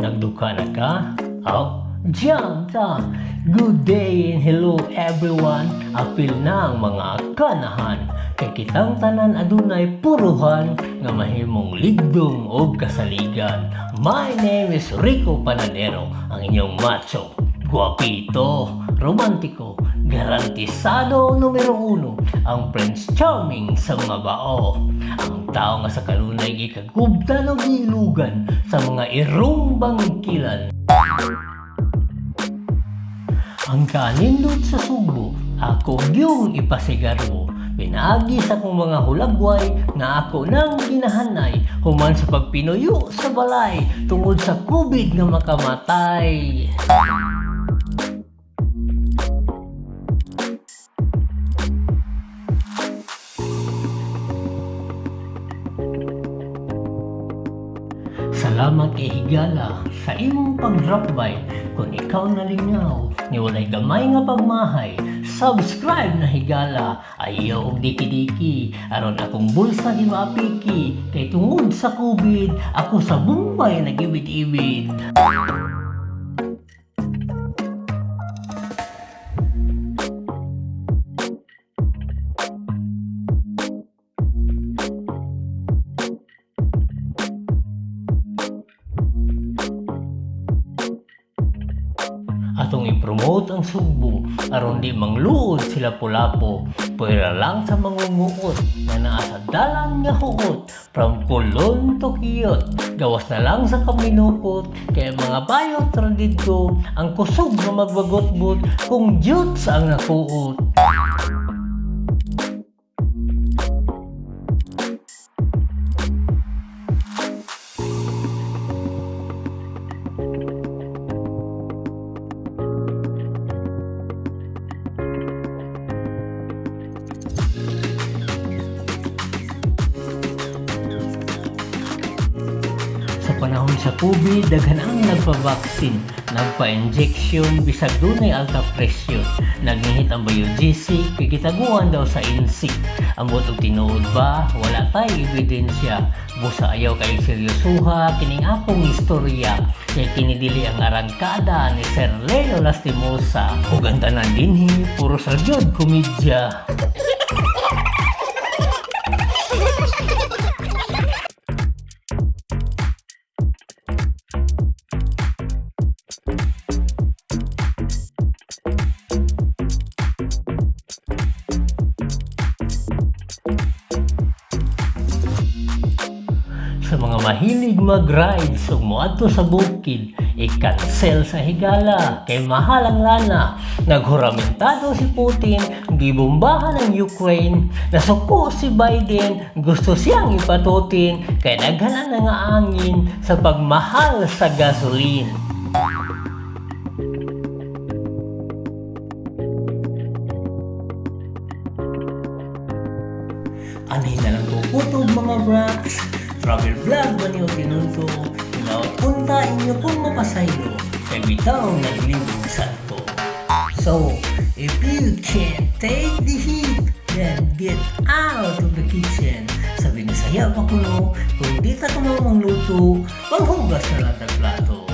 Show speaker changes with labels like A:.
A: Nagduka na ka? Oh, jam ta! Good day and hello everyone! Apil na ang mga kanahan. Kay kitang tanan adunay puruhan nga mahimong ligdong og kasaligan. My name is Rico Panadero, ang inyong macho, guwapito, romantiko, garantisado numero uno, ang Prince Charming sa mga bao. Ang tao nga sa kanunay gikagubtan og giilugan sa mga irong bangkilan. Ang kanindot sa Sugbo, ako yung ipasigarbo. Pinaagi sa akong mga hulagway nga ako nang ginahanay human sa pagpinuyo sa balay tungod sa COVID nga makamatay. Salamat kay Higala sa imong pag-drop by. Kung ikaw nalingaw, ni walay gamay nga pagmahay, subscribe na, higala. Ayaw og diki-diki, aron akong bulsa di maapiki. Kay tungod sa COVID, ako sa Bombay nag-ibid-ibid. Atong i-promote ang Sugbo aron di mangluod sila Lapu-Lapu. Pwera lang sa mangunguot nga naa sa dalan nga huot from Colon to Kiyot. Gawas na lang sa kaminukot kay mga bayot ra didto ang kusog nga magbagotbot kung jutes ang nakuot. Sa panahon sa COVID, daghan ang nagpa-vaccine, nagpa-injection, bisag dunay alta presyon. Nagnihit ang Biogesic, kay gitaguan daw sa insik. Ambot og tinuod ba, wala tay ebidensya. Busa ayaw kay seryosuha kining akong istorya. Kay kini dili ang arangkada ni Sir Leo Lastimosa. Ug ang tanan dinhi, puro sa gyud komedya. Sa mga mahilig mag-ride ug moadto sa bukid, i-cancel sa, higala, kay mahal ang lana. Naghuramentado si Putin, gibombahan ang Ukraine, nasuko si Biden, gusto siyang ipatutin, kay daghan na nga angin sa pagmahal sa gasoline. Anhin na lang ko kutob, mga brats. Travel vlog ba niyo tinunto? Hinaot punta inyo kung mapasaylo. Kay bitaw naglibog sa ko. So, if you can't take the heat, then get out of the kitchen. Sabi ni saya pa kuno, kung di ta kuno mangluto, manghugas na lang tag plato.